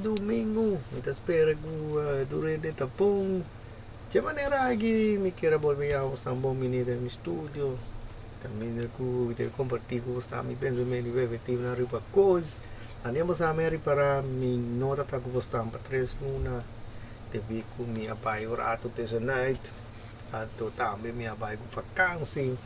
djadumingu. Mi ta spera ku tur hende ta bon. Dje manera aki mi kier a bolbe yaha bosnan bon bini den mi studio. Kaminda ku mi ta kompartí ku bosnan mi pensamentu i perspektivanan riba kos. Anen bosnan mi a ripará mi no ta ta ku bosnan pa tres luna debí ku mi a bai un ratu tussenait. Anto tambe mi a bai ku fakansi.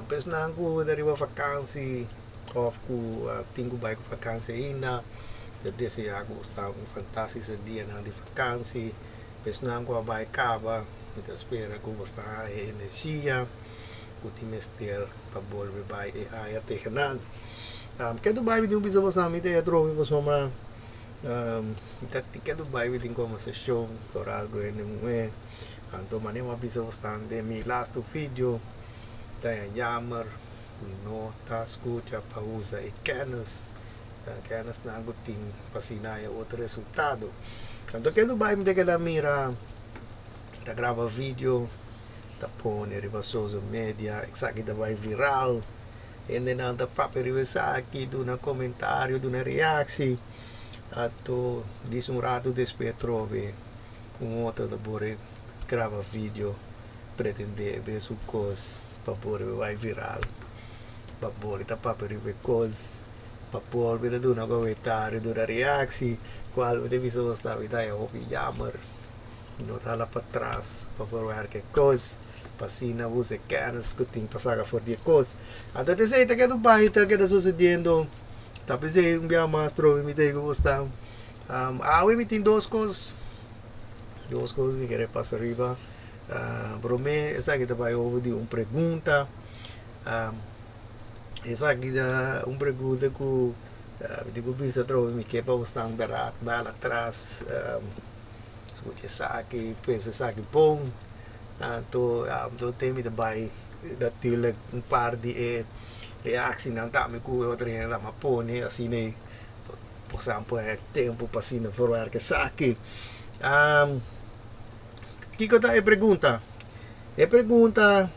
Personanan ku ta riba fakansi òf ku tin ku bai ku fakansi ainda, ta deseá ku bo sta un fantástiko dianan di fakansi. Personanan ku a bai kaba, mi ta spera ku bo sta haña e energia ku tin mester pa bolbe bai e aña tegenan. Ke tu bai mi tin ku bisa boso mi ta e atrobe pasobra mi ta ke tu bai mi tin kombersashon foral ku hende muhé. Anto manera mi a bisa bosnan den mi lastu video ta jammer ku no ta skucha pa usa e kennis, kennisnan ku tin pa asina haya otro resultado. Anto ke Dubai mi ta keda mira ta graba video ta pone riba social media esaki ta bai viral hendenan ta papia riba esaki duna komentario duna reaksi anto dis un rato despues atrobe. Un otro ta bore graba video pretende e bes un kos pa bore bai viral pa bore ta papia riba e kos pa por ta duna komentario duna reaksi kual mi ta bisa bo sta mi ta haña hopi jammer no ta hala patras pa por wèrk e kos pa asina usa e kènis ku tin pa saka for di e kos anto esei ta keda bai ta keda susediendo ta p'esei un bia mas trobe mi ta ku bo sta. Awe mi tin dos kos, dos kos mi kere pasa riba. Prome esaki ta bai over di un pregunta. Esaki ta un pregunta ku mi tin ku bisa atrobe mi ke pa bosnan bèrdat bal atras skucha esaki, pensa esaki bon. Anto te mi ta bai natuurlijk un par di e reaksinan tambe ku e otro hende a pone asina ei. Boso por e tempu pa asina por werk esaki. Kiko ta e pregunta? E pregunta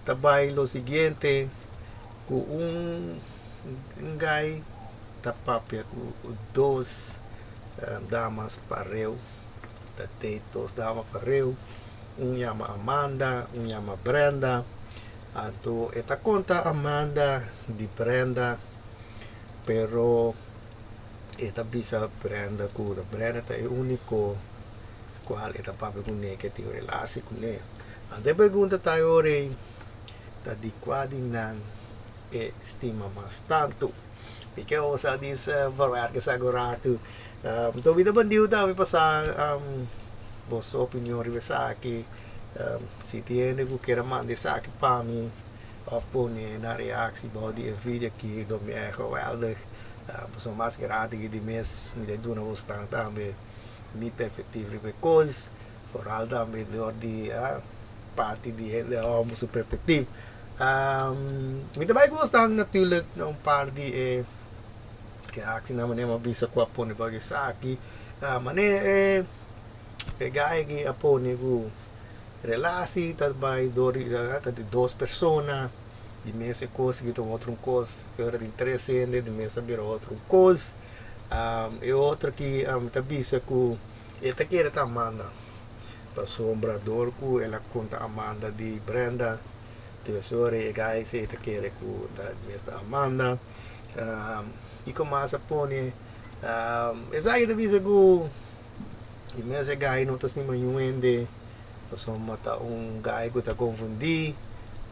ta bai lo siguiente, ku un guy ta papia ku dos damas pareu, ta date dos dama pareu, un yama Amanda, un yama Brenda, anto e ta konta Amanda di Brenda. Pero e ta bisa Brenda ku ta Brenda ta e úniko kual e ta papia kuné ke tin un relasi kuné. Anto e pregunta ta e ora ei, ta di kua di nan e stima mas tantu? Mi ke osa di verwerk esaki un ratu. Anto mi ta bandiu tambe pa sa boso opinion riba esaki. Si tin hende ku kier a manda esaki pa mi. Of pone na reactie bou di e video aki lo mi a geweldig. Pasobra mas grandi ki di mes mi ta duna bosnan tambe mi perspectiva riba e cos. Vooral tambe dor di parti di hende homber su perspectiva. Mi ta bai ku bosnan natuurlijk na un par di e reactienan manera mi a bisa ku a pone bou di esaki. Manera e guy aki a pone ku. Relatie ta bai dor di ta di dos persona, di mes e kos kita un otro un kos, e ora tin tres hende di mes a bira otro un kos. E otro aki ta bisa ku e ta kere ta Amanda, pasobra dor ku el a konta Amanda di Brenda, dus e ora e guy si e ta kere ku ta mes ta Amanda. Kiko mas a pone? Esaki ta bisa ku. Di mes e gai no ta stima niun hende, pasobra ta un gai ku ta konfundí.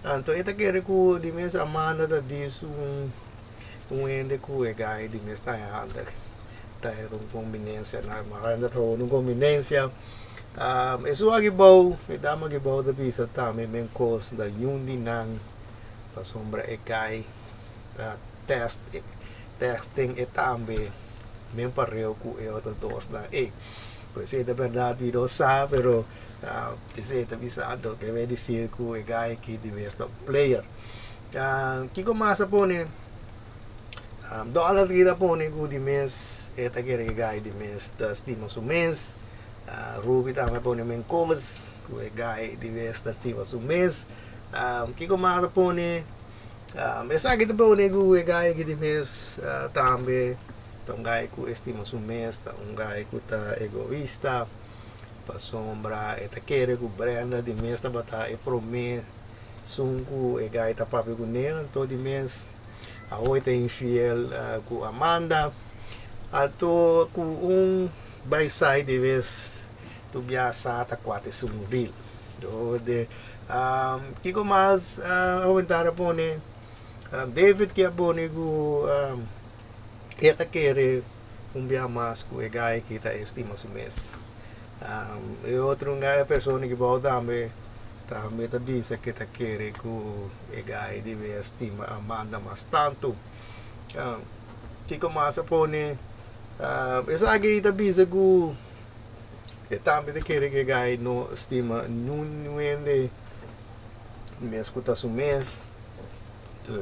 Anto e ta kere ku di mes Amanda ta dis un un hende ku e gai di mes ta handig. Ta hera un kombinensia na Amanda ta hora un kombinensia. Esun aki bou, e dama aki bou ta bisa tambe men kos ta niun di nan pasobra e gai ta test testing e tambe. Men pareu ku e otro dosnan ei. Pues esei ta bèrdat mi no sa pero esei ta bisando ke bai disir ku e guy aki di mes ta un player. Kiko mas a pone? Donald aki ta pone ku di mes e ta kere e guy di mes ta stima su mes. Ruby tambe a pone men kos ku e guy di mes ta stima su mes. Kiko mas a pone? Esaki ta pone ku e guy aki di mes tambe. Ta un guy ku estima su mes, ta un guy ku ta egoista, pasobra e ta kere ku Brenda di mes tabata e promé esun ku e guy ta papia kuné, anto di mes awo e ta infiel ku Amanda, anto ku un by side di bes tur bia sa ta kua ta esun real. Kiko mas a pone? David ke a pone ku e ta kere un bia mas ku e guy ki ta estima su mes. E otro un persona ki bou tambe tambe ta bisa ke ta kere ku e guy debe a stima Amanda mas tantu. Kiko mas a pone? Esaki ta bisa ku e tambe ta kere ku e guy no stima niun hende mes ku ta su mes.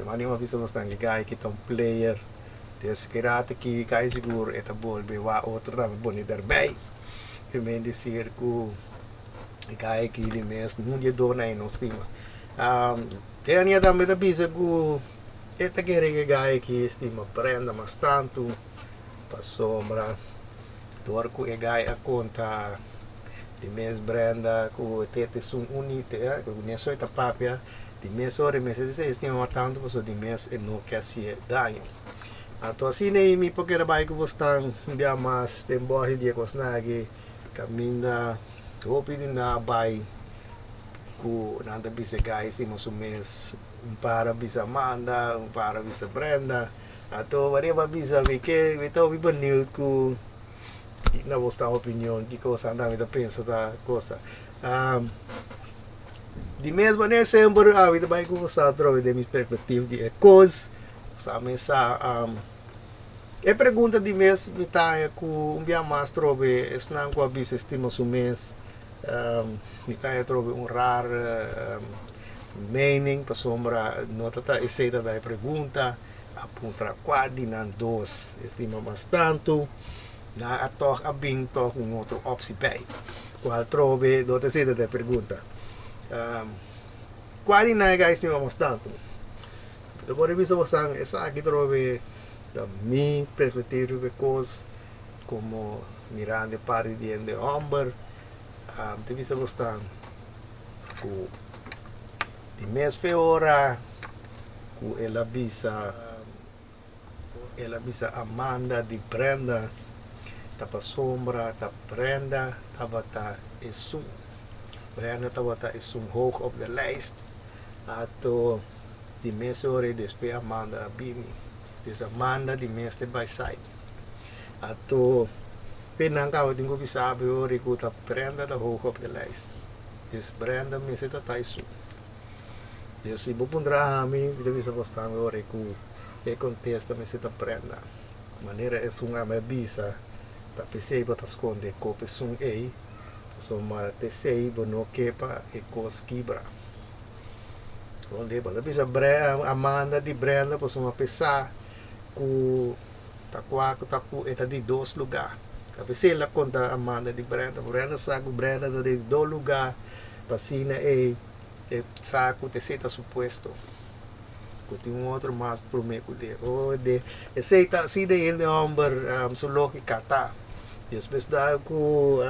Mane a bisa bastante e guy ki ta un player. Des ki rato ki kai sigur e ta bolbe wak otro tambe pone derbij. Primer decir ku e guy aki di mes nun di e dona e no stima. Dania tambe ta bisa ku e ta kere ku e guy aki stima Brenda mas tantu pasobra dor ku e guy a konta di mes Brenda ku te ta esun unite ku neso e ta papia. Di mes ora e mester di estima mas tantu pasobra di mes e no ke hasié daño. Anto asina ei mi por keda bai ku bosnan un bia mas den bòshi di e kosnan aki kaminda hopi di nan a bai ku nan ta bisa e gai estima su mes un par a bisa Amanda un par a bisa Brenda anto wariba a bisa mi ke mi ta hopi beniut ku na bosnan opinion ki kos nan tambe ta pensa ta kosa. Di mes manera semper ami ta bai kumsa atrobe den mi perspectiva di e kos sa mi sa e pregunta di mes mi ta haña ku un bia mas atrobe esnan ku a bisa estima su mes mi ta haña atrobe un rar mening pasobra no ta ta esei ta ta e pregunta a puntra kua di nan dos estima mas tantu nan a tòg a bin tòg un otro opsi bei. Cual trobe no ta esei ta e pregunta. Cual di nan e guy stima mas tantu? Mi ta por bisa bosan esaki trobe ta mi perspectiva riba e cos como mirando e parti di hende homber. Mi ta bisa bosnan cu di mes fe ora cu el a bisa. El a bisa Amanda di Brenda ta pasobra ta Brenda tabata esun. Brenda tabata esun hoog op de lijst. Ato di mes ora y despues Amanda a bini. Dus Amanda di mes te by side. Ato pe nan caba tin cu bisa abi ora cu ta Brenda ta hoog op de lijst. Dus Brenda mester ta ta esun. Dus si bo puntra ami, mi ta bisa bo stan ora cu e contesta mester ta Brenda. Manera esun ami a bisa, ta p'esey bo ta sconde e cop esun ey, pasobra t'esey bo no ke pa e cos kibra. Donde bo ta bisa Amanda di Brenda pasobra p'esa cu ta cua cu ta cu e ta di dos lugar. Ta p'esey el a conta Amanda di Brenda, Brenda sa cu Brenda ta di dos lugar, pa asina ey. E sa cu ta esey ta su puesto, cu tin un otro mas prome cu de. Oh de esey ta asi de hende homber su logica ta. Despues da cu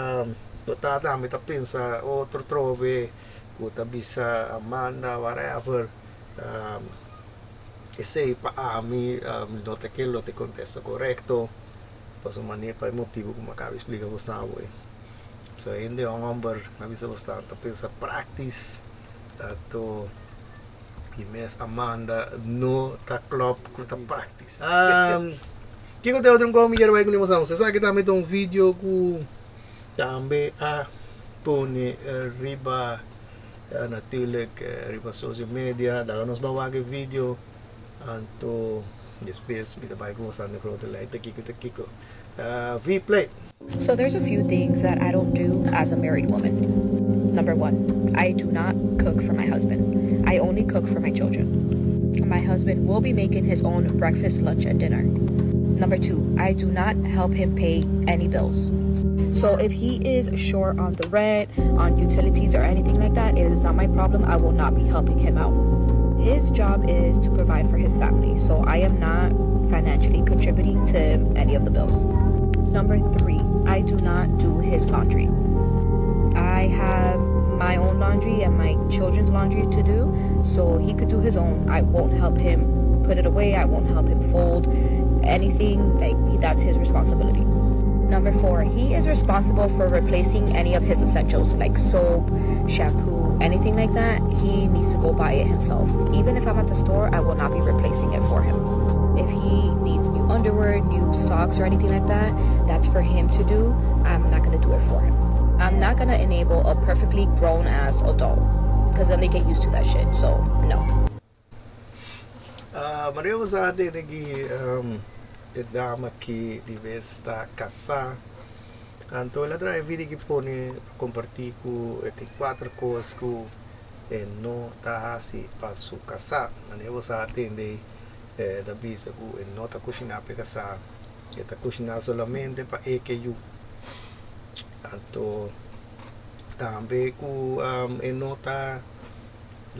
bo tata tambe ta pensa otro trobe cu ta bisa Amanda whatever esey pa ami no ta ke lo ta e contesta corecto pasobra mane pa e motibo cu mi a caba di splica bo esnan awor. So hende homber a bisa bastante ta pensa practice anto di mes Amanda no ta klop ku ta practice. Kiko ta e otro un mi kier bai ku nos amos? Esaki tambe ta un video ku tambe a pone riba natuurlijk riba social media. Laga nos bai wak e video anto despues mi ta bai ku nos na grote lijn ta kiko ta kiko. V-play. So there's a few things that I don't do as a married woman. Number one, I do not cook for my husband. I only cook for my children. My husband will be making his own breakfast, lunch, and dinner. Number two, I do not help him pay any bills. So if he is short on the rent, on utilities, or anything like that, it is not my problem. I will not be helping him out. His job is to provide for his family. So I am not financially contributing to any of the bills. Number three, I do not do his laundry. I have my own laundry and my children's laundry to do, so he could do his own. I won't help him put it away, I won't help him fold anything, like, that's his responsibility. Number four, he is responsible for replacing any of his essentials like soap, shampoo, anything like that. He needs to go buy it himself. Even if I'm at the store, I will not be replacing it for him. If he needs new underwear, new socks, or anything like that, that's for him to do. I'm not gonna do it for him. I'm not gonna enable a perfectly grown ass adult because then they get used to that shit. So, no. Ah, Maria sa tende ku e dama ku di bes ta kasá. Anto el a traha video ku pone pa kompartí ku e tin kuater kos ku e no ta hasi pa su kasá. Maria sa tende da bisa ku e no ta kushiná pa e kasá. E ta kushiná solamente pa e ku yu. Anto tambe ku e no ta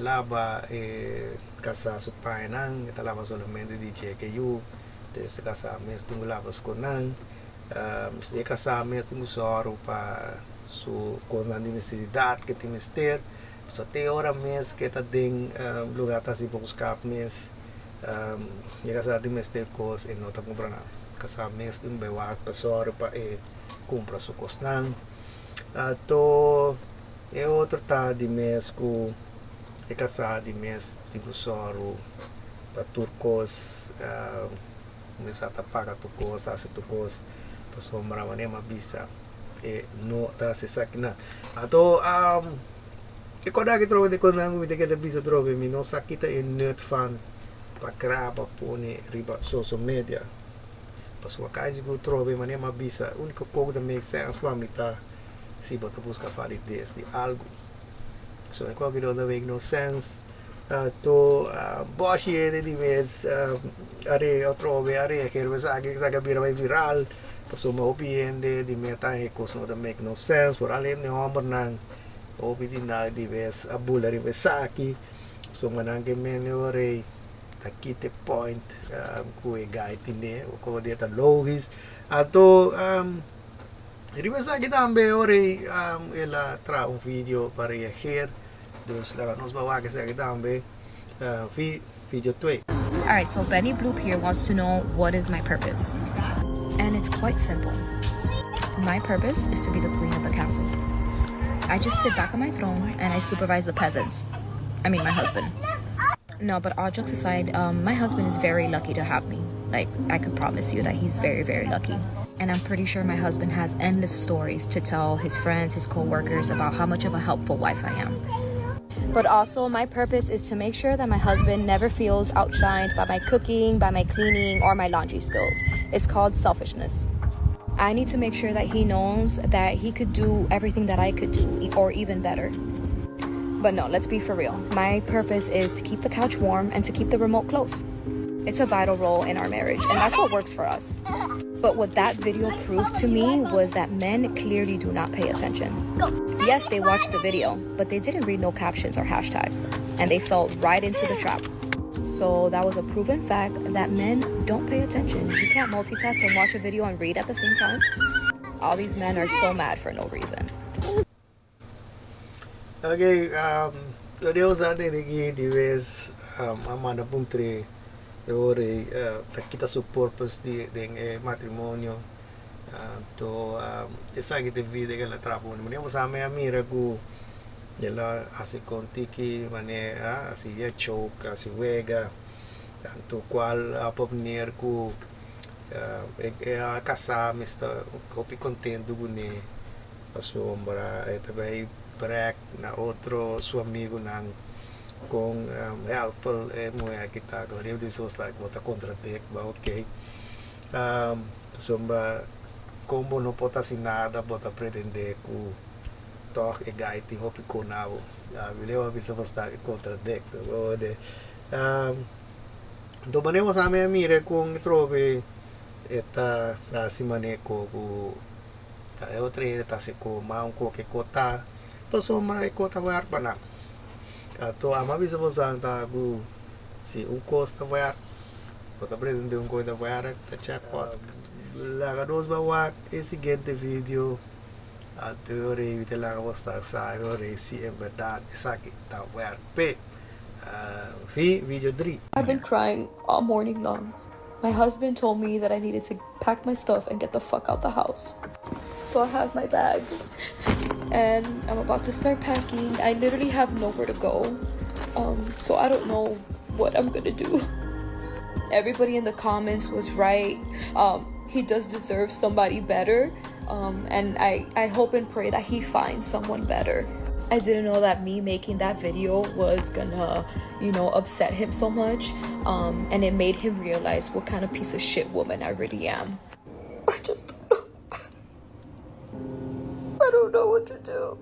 laba e kasá su pañanan, e ta laba solamente di dje ku yu. Dus e kasá mes tin ku laba su kosnan. E kasá mes tin ku sòru pa su kosnan di nesesidat ku tin mester. So te ora mes ku e ta den lugá ta hasi boodschap mes, e kasá tin mester kos, e no ta kumpra nada. Kasá mes tin bai wak pa sòru pa e kumpra su kosnan. Anto e otro ta di mes ku e kasá di mes tin ku sòru pa tur kos, kuminsá ta paga tur kos, hasi tur kos, pasobra manera mi a bisa e no ta hasi esakinan. Anto e kos aki trobe di kosnan ku mi ta keda bisa trobe, mi no sa kita e nut van pa graba pone riba social media, pasobra kasi ku trobe manera mi a bisa úniko kos ku ta make sense pa mi ta si bo ta buska valides di algu. So e kos aki no ta make no sense. Anto bòshi hende di mes a atrobe a reageer pa esaki, esaki a bira bai viral pasobra hopi hende di mes ta e kos no ta make no sense foral hende hòmbernan hopi di nan di mes a bula riba esaki pasobra nan ke mende ora ei ta kita e point ku e guy tene komo di e ta logis. Anto riba esaki tambe ora ei el a traha un video pa reageer. Dus laga nos bai wak esaki tambe video 2. Alright, so Benny Bloop here wants to know what is my purpose. And it's quite simple. My purpose is to be the queen of the castle. I just sit back on my throne and I supervise the peasants. I mean, my husband. No, but all jokes aside, my husband is very lucky to have me. Like, I could promise you that he's very, very lucky. And I'm pretty sure my husband has endless stories to tell his friends, his co-workers about how much of a helpful wife I am. But also, my purpose is to make sure that my husband never feels outshined by my cooking, by my cleaning, or my laundry skills. It's called selfishness. I need to make sure that he knows that he could do everything that I could do, or even better. But no, let's be for real. My purpose is to keep the couch warm and to keep the remote close. It's a vital role in our marriage, and that's what works for us. But what that video proved to me was that men clearly do not pay attention. Yes, they watched the video, but they didn't read no captions or hashtags, and they fell right into the trap. So that was a proven fact that men don't pay attention. You can't multitask and watch a video and read at the same time. All these men are so mad for no reason. Okay, Deus a tende ku di bes a manda puntr'é e ora ei ta kita su purpose di den e matrimonio. Anto esaki ta e vida ku el a traha pone. Manera bo sa mi a mira ku el a hasi kon tiki manera hasi ya choke, hasi wega. Anto kual a por ku e a kasá mi sta hopi kontentu kuné pasobra e ta bai brek na otro su amigunan kon helpful e muhé aki ta. Riba di su sta bo ta kontradik but okay. Pasobra kon bo no por ta hasi nada bo ta pretendé ku tòg e guy tin hopi kon na bo. Mi leu a bisa bo sta kontradik. Anto manera bo sa mi a mira kon atrobe e ta hasi manera ku ta e otro hende ta hasi ku mas un koke ku ta pasobra e kos ta wèrk pa nan. Anto ami a bisa bo sa ta ku si un kos ta wèrk. Bo ta pretende un kos ta werk, ta jackpot. Laga nos ba wak e siguiente video. Anto rei mi ta laga bo sta sa rei si en berdad esaki ta werk p'e. Fin video dri. I've been crying all morning long. My husband told me that I needed to pack my stuff and get the fuck out the house. So I have my bag and I'm about to start packing. I literally have nowhere to go. Um, so I don't know what I'm gonna do. Everybody in the comments was right. Um, he does deserve somebody better. Um, and I, I hope and pray that he finds someone better. I didn't know that me making that video was gonna, you know, upset him so much. Um, and it made him realize what kind of piece of shit woman I really am. I just don't know. I don't know what to do.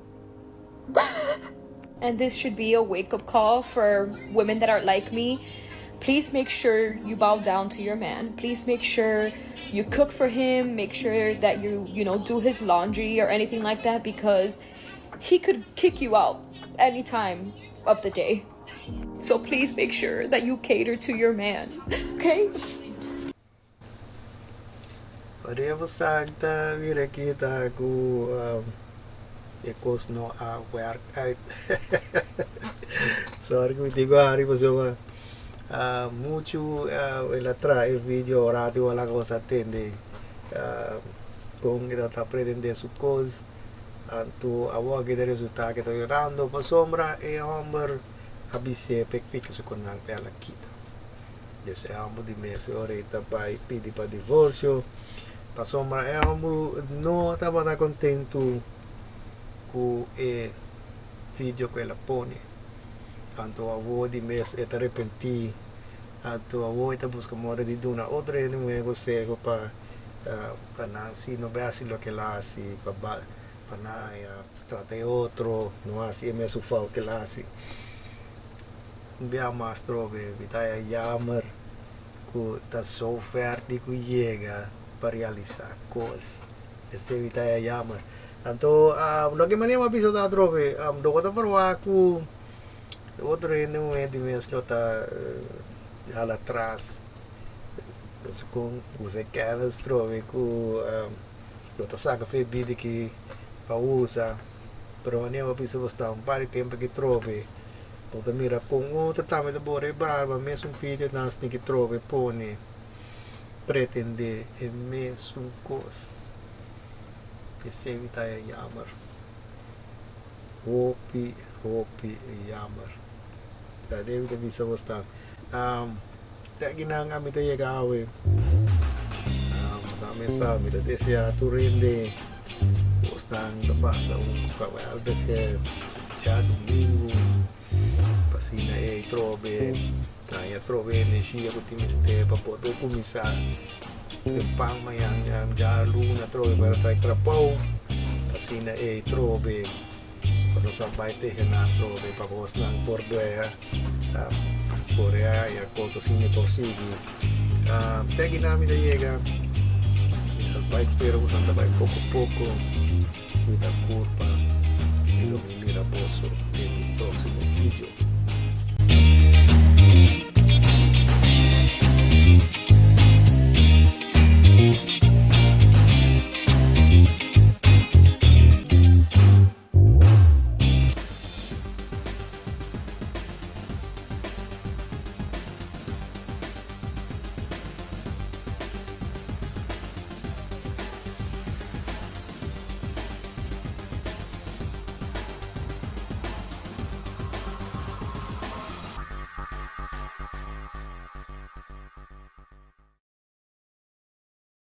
And this should be a wake up call for women that are like me. Please make sure you bow down to your man. Please make sure you cook for him. Make sure that you, you know, do his laundry or anything like that because he could kick you out any time of the day. So please make sure that you cater to your man, okay? Maria bo sa ta mira aki ta ku e kos no a werk uit. Sorry ku mi tin ku hari pasobra muchu el a traha e video ora di wak laga boso a tende kon e ta pretende su kos. Anto awor aki ta resulta ke ta yorando pasobra e homber a bis'é pa e piki su konan pa el a kita. Dus e homber di mes ora e ta bai pidi pa divorcio pasobra e homber no tabata contento cu e video cu el a pone. Anto awor di mes e ta repenti, anto awor e ta busca moda di duna otro hende muher conseho pa pa nan si no bay haci loke el a haci pa pa nan trata e otro no haci e mesun fout cu el a haci. Un bia mas trobe mi ta haya jammer ku ta so ver di ku yega pa realisa kos. Esei mi ta haya jammer. Anto loke manera mi a bisa ta atrobe lo ta proba ku otro hende muhé di mes lo ta hala atras kon usa e kennis trobe ku lo ta saka fe bida aki pa usa. Pero manera mi a bisa bo sta un par di tempu aki trobe. Bo ta mira kon otro tambe ta bora e barba mesun video nan sneaky trobe pone pretende e mesun kos. Esei mi ta haña jammer. Hopi hopi jammer. Ta debe mi ta bisa bos tan. Te akinan ami ta yega awe. Sa mesa mi ta desea tur hende bosnan ta pasa un geweldige djadumingu pa asina e trobe haña trobe energia ku tin mester pa por por kuminsá tempan mañan djaluna trobe para trae trabou pa asina e trobe pa nos a bai tegen nan trobe pa bosnan por duea por e haya kos asina por sigui. Te akinan mi ta yega mi ta bai spera ku nan ta bai poko poko mi ta kurpa i lo mi mira boso den mi próksimo video.